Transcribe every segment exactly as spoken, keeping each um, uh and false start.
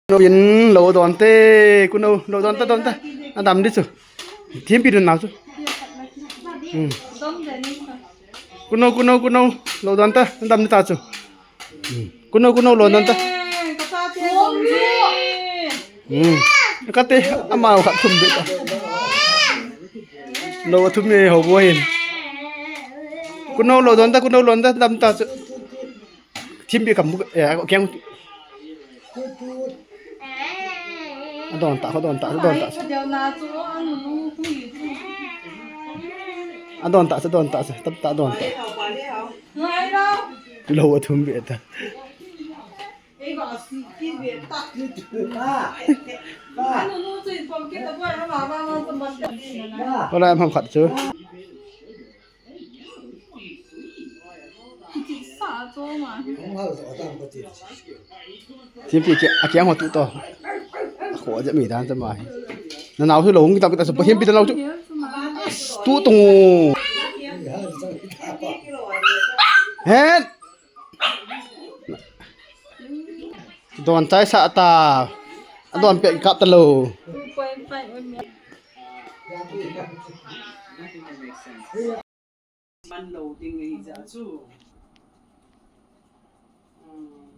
Kuno in lo don te, kuno lo don ta, don ta. Adam di chu. Thimpi don nau chu. Hmm. Kuno, kuno, kuno lo don ta, adam di ta chu. Hmm. Kuno, kuno lo don ta. Hmm. Kate ama khat thum be ta. Lo thum e ho bo hin. Kuno lo don ta, kuno lo don ta, adam ta chu. Thimpi kam bu, eh, keng. Adon ta, adon ta, adon ta. Adon ta, adon ta, tap ta, adon ta. Lo athum be ta. Wala em ham khat chu. Thimpi ke, akiang ho tu to. Kho ja mi dan cha mai. Na nau su lo hung kita kita su pa thimpi ta lo chu. Tu tung. Hen. Don chai sa ta. Don pe kap ta lo. Man lo ding ahi jeh chu. Hmm.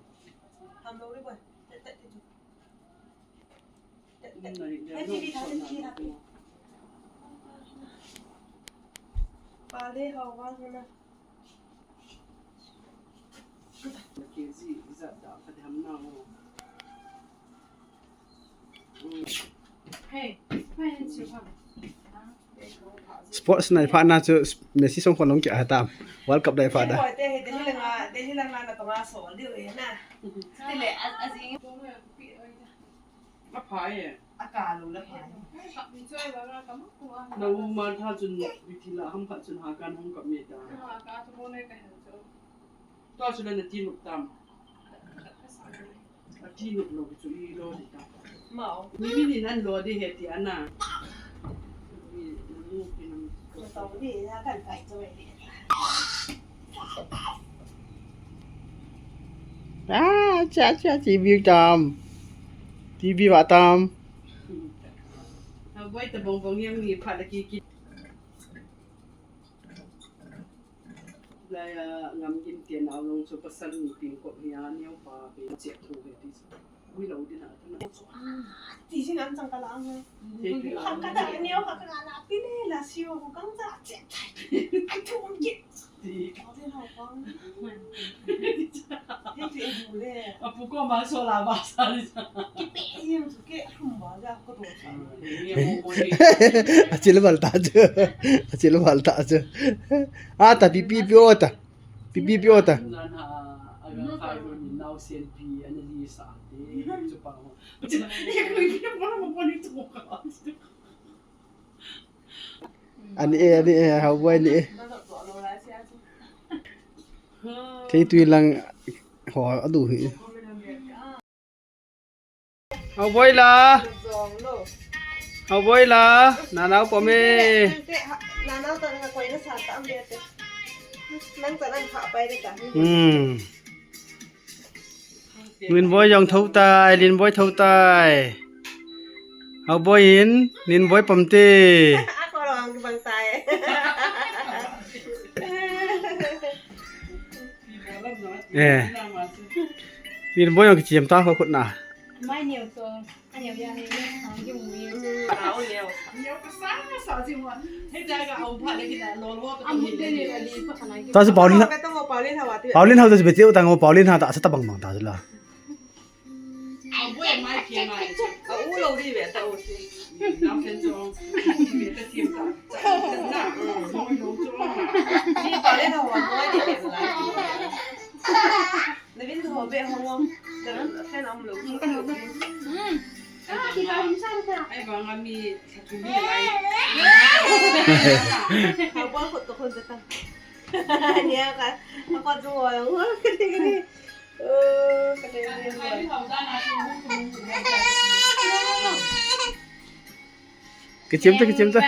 Ham lo ri boy. Tet, tet, tet chu. Tet, tet. Mun na hi, hai, T V tha, T V tha. Pa le hao vang na. K G ijat da ka dam na mo. Sports nai phat na chu Messi song khon long kia tam. World Cup dai phat da. Te hi, te hi langa, te hi langa na tonga sol diu e na. Te le, a, a jing. A pha e. A ka lo la pha e. Na u ma tha chun, bi thi la ham khat chun ha kan hong kap me ta. Tua chu le na ti nup tam. A ti nup lo chu i lo di ta. Mao. Ni mi ni nan lo di he ti ana. Ni, ni nu pi nam. Ko to di na kan kai to di. Ah, cha, cha, T V tam. T V va tam. Ha, boi ta bong bong yang ni pha la ki ki. Lai a ngam gim tia nau long chu pasal ni ping ko hi a neo pa pe che thu he ti. Ui lo din a tu na. Ti sin an chang ka la ang he. Ti ti la. Kha ka da neo kha ka la pi le la siu ko kang cha che. Ai thu ki. Ti. Ka de lo kang. He ti e bu le. A pu ko ma so la ba sa ni sa. Ki pe yin chu ke a thum ba ja ko do sa. Achil bal ta chu. Achil bal ta chu. A ta pi pi pi o ta. Pi pi pi o ta. Ani e, ani e, hau boi ani e. Kei tui lang ho adu hi. Hau boi la. Hau boi la. Nanau pom e. Hmm. Min boi jong thou tai, Lin boi thou tai. Hau boi in, Lin boi pom te. Ako lang bang tai. Eh. Lin boi jong kichiem ta ko khut na. Mai neo to. Ta chu Paulin, Paulin hau ta chu bete u ta ngo Paulin ha ta sa ta bang bang ta chu la. Navin to be hong om. Navin to khen om lo. Hmm. Ah, kita hum sa ta. Ai ba nga mi thakimi lai. Hau ba khut to khut ta. Nia ka. Ako tu wa. Oh, kati kati. Kichiem ta, kichiem ta.